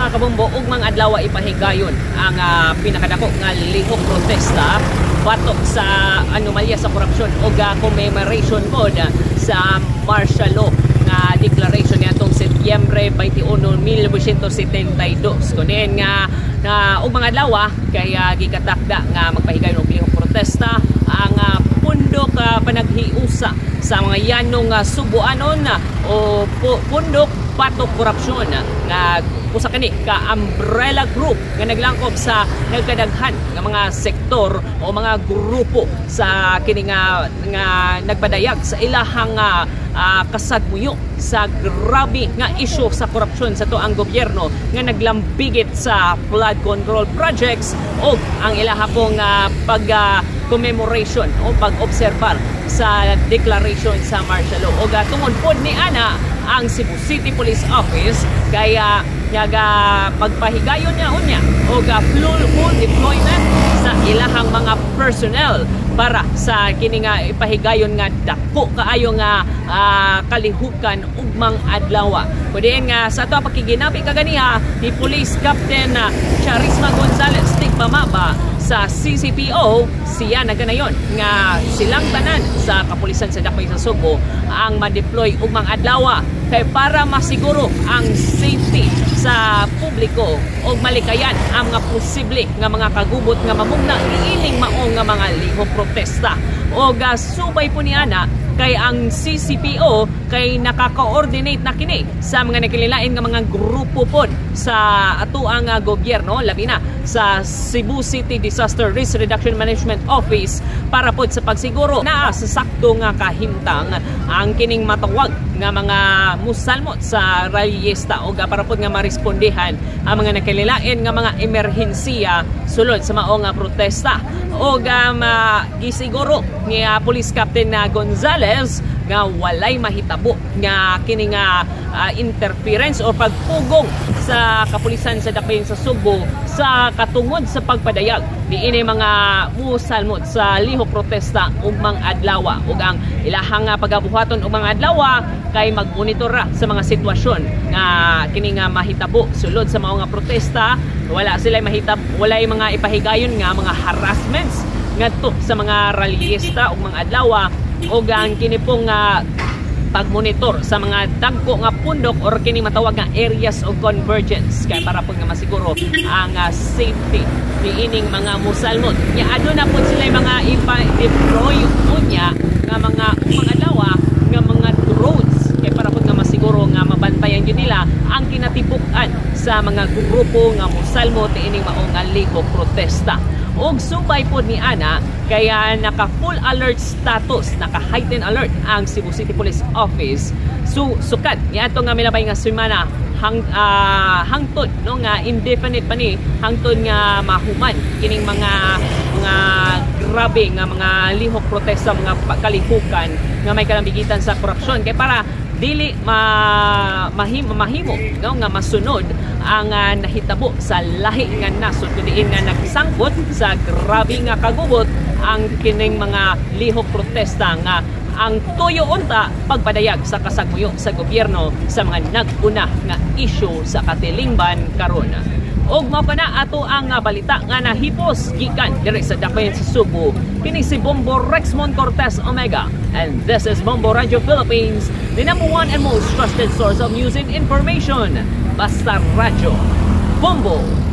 Mga kabombo, ugmang adlaw ipahigayon ang pinakadako nga lihok protesta batok sa anomalya sa korupsyon o commemoration pod sa martial law nga declaration niadtong Setyembre 21, 1972. Kunin nga na ug mga adlaw kay gikatakda nga magpahigayon og lihok protesta ang pundok panaghiusa sa mga yanong Subuanon o pundok batok korupsyon nga usa kani ka umbrella group nga naglangkob sa nagkadaghan nga mga sektor o mga grupo sa kini nga nagpadayag sa ilahang kasagmuyo sa grabe nga isyu sa korupsyon sa atoang gobyerno nga naglambigit sa flood control projects o ang ilaha pong pag commemoration o pag-obserbar sa declaration sa martial law. O tungod pod ni ana, ang Cebu City Police Office kaya naga pagpahigayon niya unya o full deployment sa ilahang mga personnel para sa kini nga ipahigayon nga dako kaayo nga kalihukan ugmang adlaw. Kudiin nga sa ato pakiginabi kaganiha ni Police Captain Charisma Gonzales Tigmamaba sa CCPO, siya naganayon nga silang tanan sa kapulisan sa Dakbayan sa Sugbo ang ma-deploy ugmang adlaw kay para masiguro ang safety sa publiko o malikayan ang mga posible nga mga kagubot nga mamugna niining mao nga mga lihok protesta. O subay po ni ana kay ang CCPO kay nakaka-coordinate na kini sa mga nakililain nga mga grupo pod sa atoang gobyerno, labi na sa Cebu City Disaster Risk Reduction Management Office, para pod sa pagsiguro naa sa sakto nga kahimtang ang kining matawag nga mga musalmot sa rallyista o para pod nga marespondehan ang mga nakililain nga mga emerhensiya sulod sa mao nga protesta. O gisiguro ni Police Captain na Gonzales nga walay mahitabo nga kini nga interference o pagpugong sa kapulisan sa Dakbayan sa Sugbo sa katungod sa pagpadayag niini mga musalmot sa lihok protesta ugmang adlaw. Ug ang ilahang pagabuhaton ugmang adlaw kay magmonitor ra sa mga sitwasyon nga kini nga mahitabo sulod sa mao nga protesta. Wala sila mahitab, walay mga ipahigayon nga mga harassments ngadto sa mga rallyista ug mga adlaw, ug ang kini pong pagmonitor sa mga dagko nga pundok or kini matawag nga areas of convergence kay para pud nga masiguro ang safety niining mga musalmot. Nya aduna pud sila mga ipa-deploy unya nga mga mga adlaw nga mga drones kay para pud nga masiguro nga mabantayan gyud nila ang kinatibuk-an sa mga grupo nga musalmot niining mao nga lihok protesta. Og subay pod ni ana kaya naka full alert status, naka heightened alert ang Cebu City Police Office sukad niadto nga milabay nga semana hangtod no nga indefinite pa ni, hangtod nga mahuman kining mga grabe nga mga lihok protesta, mga kalihukan nga may kalambigitan sa korupsyon kay para dili mahimo no nga masunod ang nahitabo sa lahi nga nasod kudiin nga nagsangkot sa grabe nga kagubot ang kining mga lihok protesta nga ang tuyo unta pagpadayag sa kasagmuyo sa gobyerno sa mga nag-una nga isyu sa katilingban karon. Og mao pa na ato ang balita nga nahipos gikan diri sa Dakbayan sa Sugbo. Kini si Bombo Rexmon Cortez Omega, and this is Bombo Radio Philippines, the number one and most trusted source of news and information. Basta Radyo Bombo.